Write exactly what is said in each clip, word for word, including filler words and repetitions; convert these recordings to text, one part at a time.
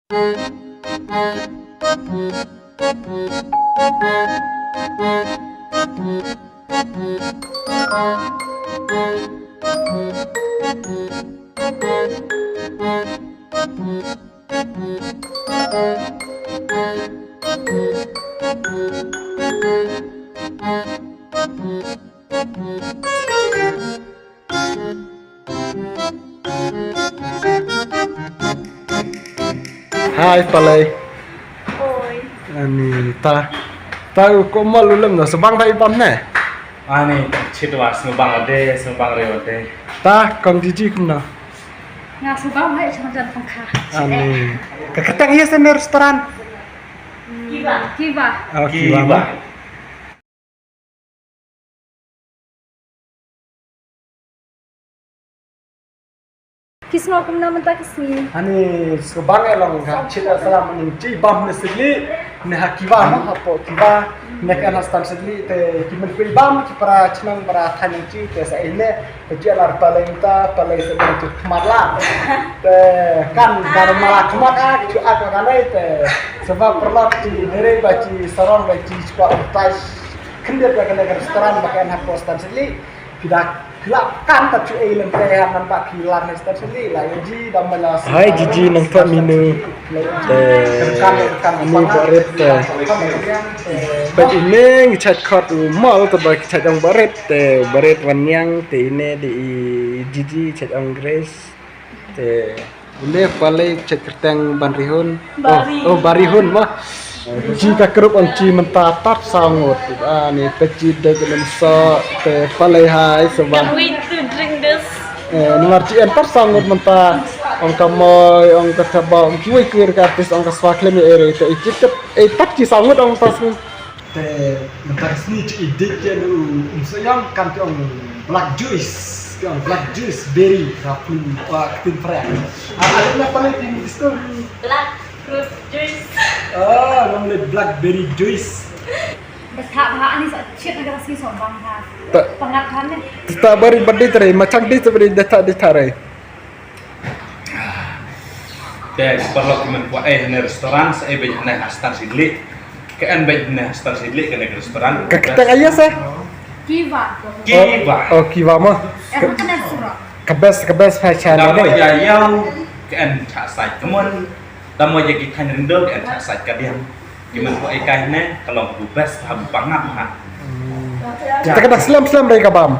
Hai, Palei. Oi. Ani ta. Ta u ko mol u lem no, sa bang ba i bam ne. Ani, chit wa sngewbang de, sngewbang re de. Ta, kong Jiji kumno? Nga sngewbang ba i chang jan pangkha. Ani. Ka kyrteng ïa se ne restaurant? Hmm, Kiva. Kiva. Oh, Kiva. Kiva. Ki sngew kumno mynta ka sngi? Ani, sngewbang eh long ka chit salam, ani chi bam ne sili, ne ha Kiva mo, hapoh Kiva, ne ka na stan sili, te ki men kui bam, ki para chnong para thang chi, te sa ine, te chi alar Palei mynta, Palei sa bang chu khmat la. Te kan, kan mala khmat a, chu ak ka nai, te sa ba perlok chi, nere ba chi sarong ba chi chwa utai. Khyndiat ba kane ka restaurant ba ka en hapoh Stan Sili. Phi da phi lah kan ta chu ei lem te ha man ba phi lah ha Stan Sili la ïa ji da ma la. Hai Jiji nang thot minu. Te kan kan ini ba ret te. Ba ine ngi chat khot u mol te ba chat ong ba ret te ba ret wan yang te ine di Jiji chat ong Grace. Te une Palei chet kyrteng Ban Rihun. Bari. Oh, oh, Bari Hun mo. Chi ka group on chi mynta tat saw ngut. Ah, ni te chi de lem so te Palei hai so ban. Can't wait to drink this. Eh, ni mar chi en tat saw ngut mynta. Ong ka Moi, ong ka Taba, ong ki wei ki ka artist, ong ka Swa Khlem ere te i chi tet, eh, tat chi saw ngut ong tas. Te mynta ka sngi chu i dei ïa u um sa ïam kan ki ong black juice, ki ong black juice berry ka pun ka tin prak. Ah, ada na pale tin disco. Black fruit juice. Ah, ngam le blackberry juice. Bas ha ha ani sa chit na ka sngi so bang ha. Ta- Pangat ha ne. Ta bari badi tare, machang di tare, deta di tare. Te paralok ki men kwah eh ne restaurant sa eh bad ne ha Stan Sili. Ka en bad ne ha Stan Sili ka ne restaurant. Ka kita kaya sa? Kiva. Kiva. Oh, oh, Kiva mo. Eh, ka ne surok. Ka best, ka best fashion. Da mo ya yau ka en cha sai kemon. Da mo ya ki kan rindo ka en cha sai kadiang. Ki men ko ekai ne ka long du best ha Pangap ha. Te ka dak slem slem dei ka bam.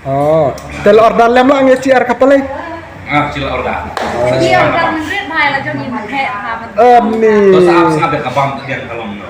Oh, te la order lem la ngi chi ar ka Palei. Ah, chi la order. Chi order men rit bhai la jong i man he ha man. Ami. To sa ap sa ka bam ka diang ka long no.